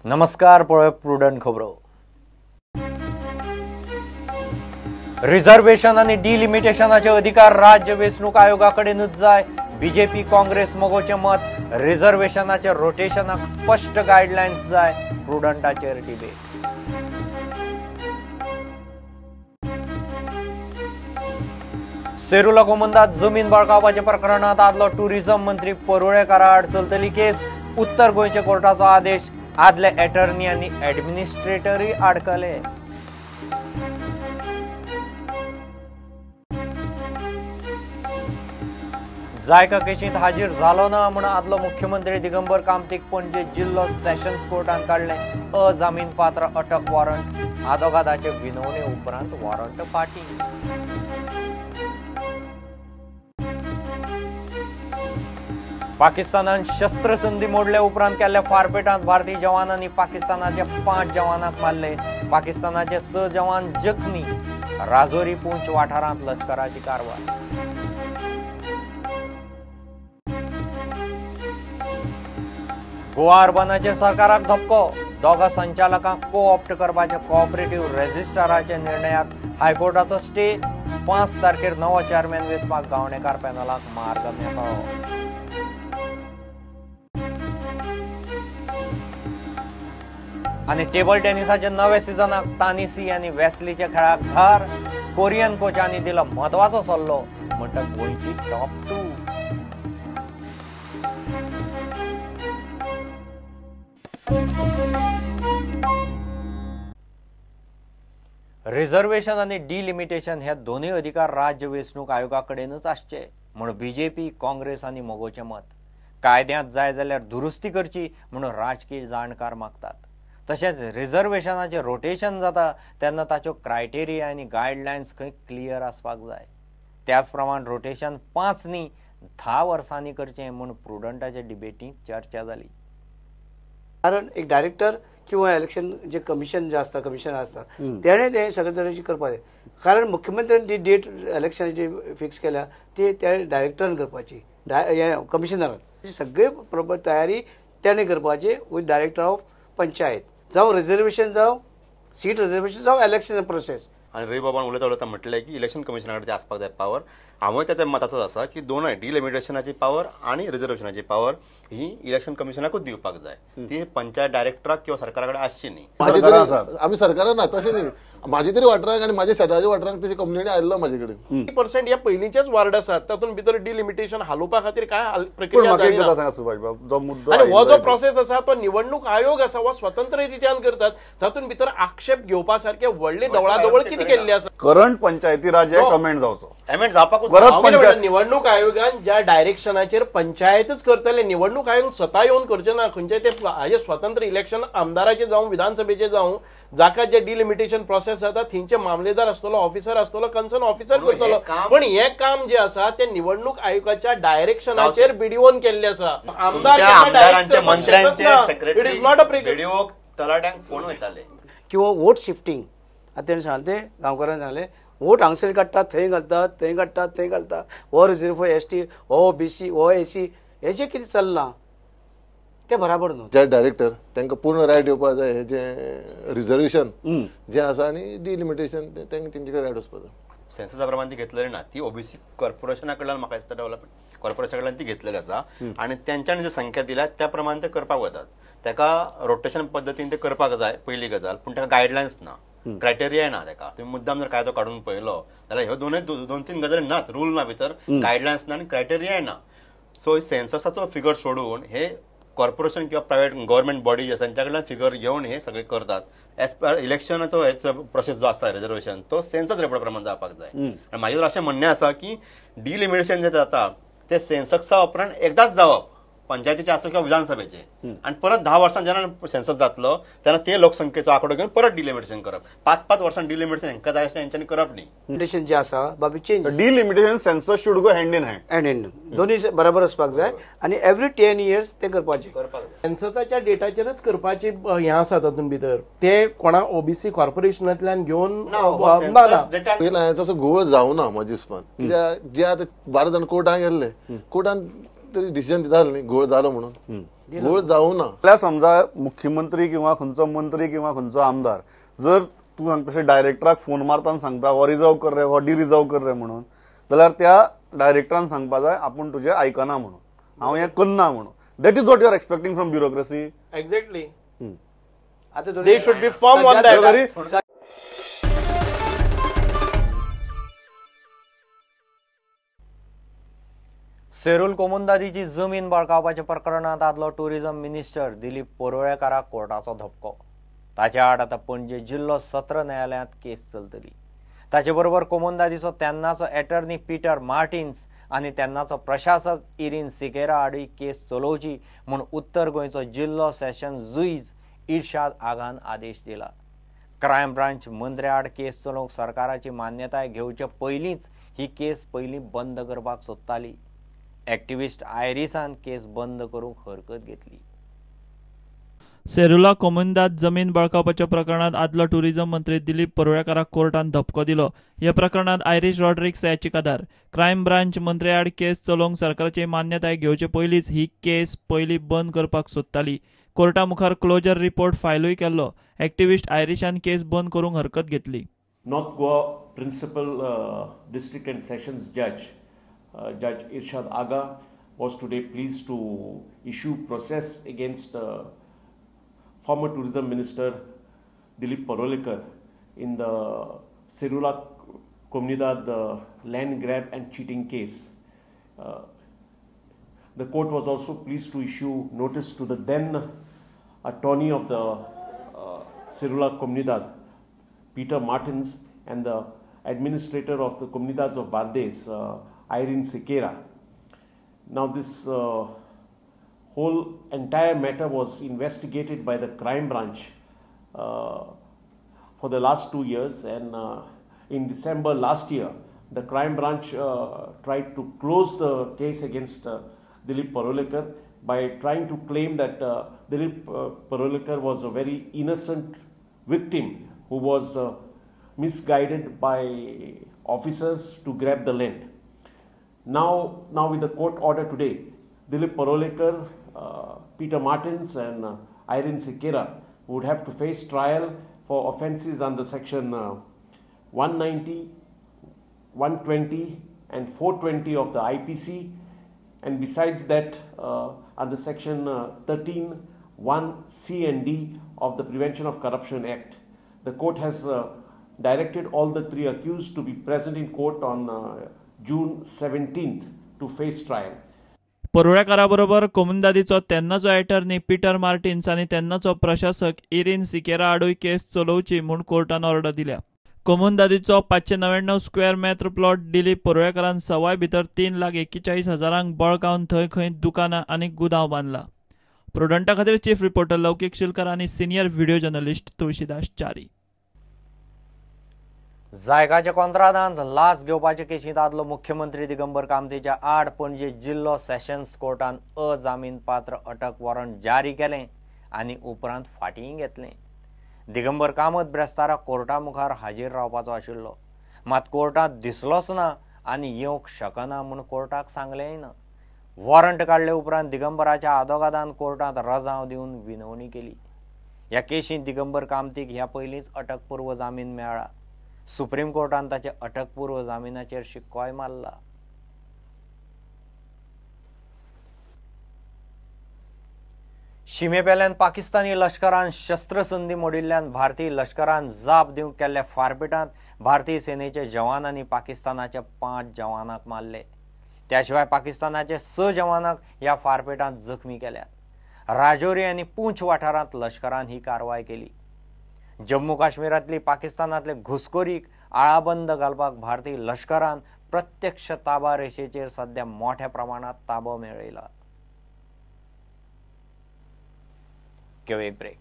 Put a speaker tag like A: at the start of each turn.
A: नमस्कार, पळय प्रुडंट खबरो. रिझर्वेशन आनी डिलिमिटेशनाचे अधिकार राज्य वेंचणूक आयोगा कडेनूच जाय. बीजेपी काँग्रेस मगोचें मत. रिझर्वेशनाचे रोटेशनाक स्पश्ट गायडलायन्स जाय. प्रुडंटाचेर डिबेट. सेरुला गोमंदात जमीन बळकावपाच्या प्रकरणात आदलो टुरिझम मंत्री परुळेकारा आड चलतली केस. उत्तर गोंयच्या कोर्टाचो आदेश. आदले एटर्नी आनी एडमिनिस्ट्रेटरूय आडकले. जायका केशींत हाजीर जालो ना म्हूण आदलो मुख्यमंत्री दिगंबर कामतीक पणजे जिल्लो सेशन्स कोर्टान काडलें अजामीनपात्र अटक वॉरंट. आदोगादाचे विनवणे उपरांत वॉरंट फाटीं. पाकिस्तानान शस्त्रसंधी मोडल्या उपरांत केल्ल्या फारपेटांत भारतीय जवानांनी पाकिस्तानाचे 5 जवानांक मारले. पाकिस्तानाचे 6 जवान जखमी. राजौरी पुंछ वाठारांत लश्कराची कारवाय. गोवा अर्बनाचे सरकाराक धपको. दोगा संचालकांक को-ऑप्ट करपाच्या कोऑपरेटिव्ह रजिस्ट्राराच्या निर्णयाक हायकोर्टाचो स्टे. 5 तारखेर नवो चेअरमॅन वेंचपाक गावणेकार पॅनलाक मार्ग मेकळो. आनी टेबल टेनिसाच्या नव्या सिजनाक तानिसी आनी वेस्लीच्या खेळाक धार. कोरियन कोचांनी दिलो म्हत्वाचो सल्लो. म्हणटा गोंयची टॉप 2. रिझर्वेशन आनी डिलिमिटेशन हे दोनूय अधिकार राज्य वेंचणूक आयोगा कडेनूच आसचे म्हूण बीजेपी काँग्रेस आनी मगोचें मत. कायद्यांत जाय जाल्यार दुरुस्ती करची म्हणून राजकीय जाणकार मागतात. तशेंच रिझर्वेशनाचें रोटेशन जाता तेन्ना ताच्यो क्रायटेरिया आनी गायडलायन्स खंय क्लियर आसपाक जाय. त्याच प्रमाण रोटेशन 5 न्ही 10 वर्सांनी करचें म्हूण प्रुडंटाच्या डिबेटींत चर्चा जाली.
B: कारण एक डायरेक्टर किंवा इलेक्शन जे कमिशन जे आसता, कमिशन आसता, तेणें तें सगळे तरेची करपाक जाय. कारण मुख्यमंत्र्यान जी डेट इलेक्शनाची फिक्स केल्या ती त्या डायरेक्टरान करपाची, कमिशनरान सगळे प्रॉपर तयारी तेणें करपाची विथ डायरेक्टर ऑफ पंचायत. जावं रिजर्वेशन, जावं सीट रिजर्वेशन, जावं इलेक्शन प्रोसेस.
C: आनी रवी बाबान उलयता उलयता म्हटलें की इलेक्शन कमिशना कडेन आसपाक जाय पावर. हांवूय त्याच्या मताचोच आसा की दोनूय डिलिमिटेशनाची पावर आनी रिजर्वेशनाची पावर ही इलेक्शन कमिशनाकूच दिवपाक जाय. ती पंचायत डायरेक्टराक किंवा सरकारा कडेन आसची न्ही.
D: आमी सरकारान ना तशें न्ही. म्हाजे तरी वाठाराक आनी म्हाज्या शेजारच्या वाठाराक तशी कंप्लेनी आयिल्लो म्हाजे कडेन.
E: 80% ह्या पयलींचेच वार्ड आसात तातूंत भितर डिलिमिटेशन हालोवपा खातीर काय प्रक्रिया
D: जायना. सांगा सुभाष बाब, जो मुद्दो
E: आनी हो जो प्रोसेस आसा तो निवडणूक आयोग आसा हो स्वतंत्र रित्यान करतात. तातूंत भितर आक्षेप घेवपा सारके व्हडले ढवळाढवळ कितें केल्ली आसा.
F: करंट पंचायती राज अमेंड जावचो,
C: अमेंड जावपाक
E: निवडणूक आयोगान ज्या डायरेक्शनाचेर पंचायतच करतले, निवडणूक आयोग स्वता येवन करचे ना. खंयचे ते हाजे स्वतंत्र इलेक्शन आमदाराचे जावं विधानसभेचे जावं, जाका जे डिलिमिटेशन प्रोसेस जाता थंयचे मामलेदार आसतलो, ऑफिसर आसतलो, कन्सर्न ऑफिसर करतलो. पण हे काम जे आसा ते निवडणूक आयोगाच्या डायरेक्शनाचेर बीडीओन केल्ले आसा.
C: आमदारांचे, मंत्र्यांचे, it is not a BDO तलाट्यांक phone वयताले
B: किंवा वोट शिफ्टिंग. आतां तेणें सांगलें, ते गांवकारान सांगलें, वोट हांगसर काडटात, थंय घालतात, थंय काडटात, थंय घालता. हो रिजर्व एस टी, हो ओबीसी, हो एसी, हें जें कितें चल्लां तें बराबर न्हू.
D: जे डायरेक्टर तांकां पूर्ण रायट येवपाक जाय. हें जें रिजर्वेशन जें आसा आनी डिलिमिटेशन तांकां तेंचे कडेन रायट वचपाक जाय.
C: सेन्ससा प्रमाण ती घेतलेली ना. ती ओबीसी कॉर्पोरेशना कडल्यान म्हाका दिसता डेव्हलपमेंट कॉर्पोरेशना कडल्यान ती घेतलेली आसा आनी तेंच्यांनी ज्यो संख्या दिल्या त्या प्रमाण ते करपाक वतात. ताका रोटेशन पद्दतीन ते करपाक जाय पयली गजाल. पूण ताका गायडलायन्स ना, क्रायटेरिया ना. ताका तुमी मुद्दाम जर कायदो काडून पळयलो जाल्यार ह्यो दोनूय 2-3 गजाली नात. रूल ना भितर, गायडलायन्स ना आनी क्रायटेरिया ना. सो सेन्ससाचो फिगर सोडून हे कॉर्पोरेशन किंवा प्रायव्हेट गव्हर्मेंट बॉडी जे आसा तेंच्या कडल्यान फिगर घेवन हे सगळे करतात. एज पर इलेक्शनाचो प्रोसेस जो आसा रिजर्वेशन तो सेन्सस रिपोर्टा प्रमाण जावपाक जाय. आनी म्हाजें तर अशें म्हणणें आसा की डिलिमिटेशन जें जाता तें सेन्ससा उपरांत एकदांच जावप, पंचायतीचे आसूं किंवा विधानसभेचे, आनी परत 10 वर्सां जेन्ना सेन्सस जातलो तेन्ना ते लोकसंख्येचो आंकडो घेवन परत डिलिमिटेशन करप. 5-5 वर्सां डिलिमिटेशन हेंकां जाय अशें हेंच्यांनी करप न्ही.
B: लिमिटेशन जें आसा बाबी change.
F: Delimitation census should go hand in hand,
B: hand in दोनूय बराबर आसपाक जाय आनी एवरी 10 इयर्स ते करपाचें.
E: सेन्ससाच्या डेटाचेरच करपाची हें आसा. तातूंत भितर ते कोणा ओबीसी कॉर्पोरेशनांतल्यान घेवन
D: ना असो घोळ जावना म्हाज्या हिसपान. कित्याक जे आतां 12 जाण कोर्टान गेल्ले, कोर्टान तरी डिसिजन दिता न्ही घोळ जालो म्हणून, घोळ जावं ना.
F: जाल्यार समजा मुख्यमंत्री किंवा खंयचो मंत्री किंवा खंयचो आमदार जर तूं सांगता तशें डायरेक्टराक फोन मारता आनी सांगता हो रिजर्व कर रे, हो डिरिजर्व कर रे म्हणून, जाल्यार त्या डायरेक्टरान सांगपा जाय आपूण तुजें आयकना म्हणून, हांव हें करना म्हणून. That is what you are expecting from bureaucracy.
E: Exactly. They should be firm on that.
A: Serul कोमुंदादीची जमीन बळकावपाच्या प्रकरणांत आदलो टुरिझम मिनिस्टर दिलीप परुळेकाराक कोर्टाचो धपको. ताच्या आड आतां पणजे जिल्लो सत्र न्यायालयांत केस चलतली. ताचे बरोबर कोमुंदादीचो तेन्नाचो एटर्नी पीटर मार्टिन्स आनी तेन्नाचो प्रशासक इरीन सिकेरा आडूय केस चलोवची म्हूण उत्तर गोंयचो जिल्लो सेशन जुईज इर्शाद आगान आदेश दिला. क्रायम ब्रांच मंत्र्या आड केस चलोवंक सरकाराची मान्यताय घेवचे पयलींच ही केस पयलीं बंद करपाक सोदताली. एक्टिविस्ट आयरिसान केस बंद करूंक हरकत घेतली.
G: सेरुला कोमुंदाद जमीन बळकावपाच्या प्रकरणात आदलो टुरिझम मंत्री दिलीप परुळेकाराक कोर्टान धपको दिलो. ह्या प्रकरणात आयरीश रॉड्रिक्स याचिकादार. क्रायम ब्रांच मंत्री आड केस चलोवंक सरकाराची मान्यताय घेवचे पयलींच ही केस पयलीं बंद करपाक सोदताली. कोर्टा मुखार क्लोजर रिपोर्ट फायलूय केल्लो. एक्टिविस्ट आयरिशान केस बंद करूंक हरकत घेतली.
H: North Goa principal district and sessions जज Judge Irshad Aga was today pleased to issue process against former Tourism Minister Dilip Parulekar in the Serula Comunidade land grab and cheating case. The court was also pleased to issue notice to the then attorney of the Serula Comunidade, Peter Martins, and the administrator of the Comunidades of Bardez, Irene Sequeira. Now this whole entire matter was investigated by the crime branch for the last 2 years, and in December last year, the crime branch tried to close the case against Dilip Parulekar by trying to claim that Dilip Parulekar was a very innocent victim who was misguided by officers to grab the land. Now with the court order today, Dilip Parulekar, Peter Martins and Irene Sequeira would have to face trial for offences under section 190, 120 and 420 of the IPC, and besides that under section 13, 1 C and D of the Prevention of Corruption Act. The court has directed all the three accused to be present in court on June 17th to face trial.
G: परुळेकाराबरोबर कोमुंदादीचो तेन्नाचो attorney Peter Martins आनी तेन्नाचो प्रशासक Irene Sequeira आडूय केस चलोवची म्हूण कोर्टान order दिल्या. कोमुंदादीचो 599 square मेत्र plot Dilip परुळेकारान सवाय भितर 3,41,000 बळकावन थंय खंय दुकानां आनी गुदांव बांदला. प्रुडंटा खातीर चीफ रिपोर्टर लौकीक शिलकर आनी सिनियर व्हिडिओ जर्नलिस्ट तुळशीदास चारी.
A: जायकाच्या कोंत्रादांत लाच घेवपाचे केशींत आदलो मुख्यमंत्री दिगंबर कामतीच्या आड पणजे जिल्लो सेशन्स कोर्टान अजामीनपात्र अटक वॉरंट जारी केलें आनी उपरांत फाटींय घेतलें. दिगंबर कामत ब्रेस्तारा कोर्टा मुखार हाजीर रावपाचो आशिल्लो, मात कोर्टांत दिसलोच ना आनी येवंक शकना म्हूण कोर्टाक सांगलेंय ना. वॉरंट काडले उपरांत दिगंबराच्या आदोगादान कोर्टांत रजांव दिवन विनवणी केली. ह्या केशींत दिगंबर कामतीक ह्या पयलींच अटकपूर्व जामीन मेळ्ळा. सुप्रीम कोर्टान ताच्या अटकपूर्व जामिनाचेर शिक्कोय मारला. शिमेपेल्यान पाकिस्तानी लश्करान शस्त्रसंधी मोडिल्ल्यान भारतीय लश्करान जाप दिवंक केल्ल्या फारपेटांत भारतीय सेनेचे जवानांनी पाकिस्तानाच्या 5 जवानांक मारले. त्या शिवाय पाकिस्तानाचे 6 जवानांक ह्या फारपेटांत जखमी केल्यात. राजौरी आनी पूंछ वाठारांत लश्करान ही कारवाय केली. जम्मू काश्मीरांतली पाकिस्तानांतले घुसखोरीक आळाबंद घालपाक भारतीय लश्करान प्रत्यक्ष ताबा रेशेचेर सध्या मोठ्या प्रमाणात ताबो मेळयला. घेवया एक ब्रेक.